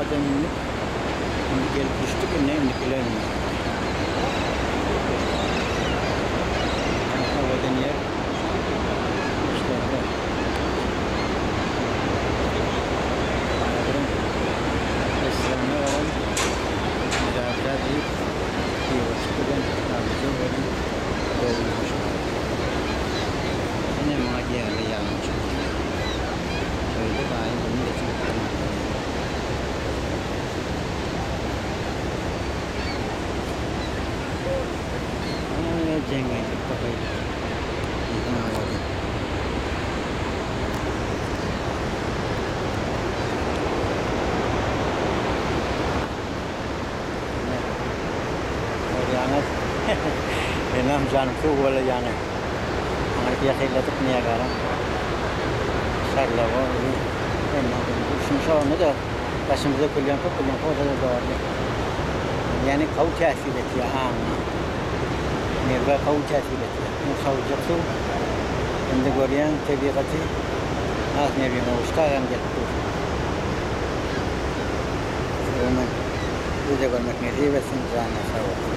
Araba-da mündik. Indi gelip düşdük, indi indikiler indi. Owadan ýer. Işlerde. Häzirem restorana baran güzel diýip, piwoçyk bilen, nalyja bilen doýurmuşlar. Ine muňa diýerler ýalançy diýip. Şeýdip aýyň gününi geçirip duran adamlar. Ine jeňňellik tokaýlyk. Diýseň owadan. Ine görýäňiz. Menem janym suw bolaýany. Aňryk ýakynladyk Niagara şarlawa uly Şuny şonda-da başymyza dökülýän köp bilen bolsa-da dogry. Ýani gowy täsir etýär aňyňa. Nerwe gowy täsir etýär. Hem sowujak suw hem-de görýäň tebigaty has nerwiňe gowuşdagam gelip dur. Umuman size-de görmek nesip etsin, janyňyz sag bolsun.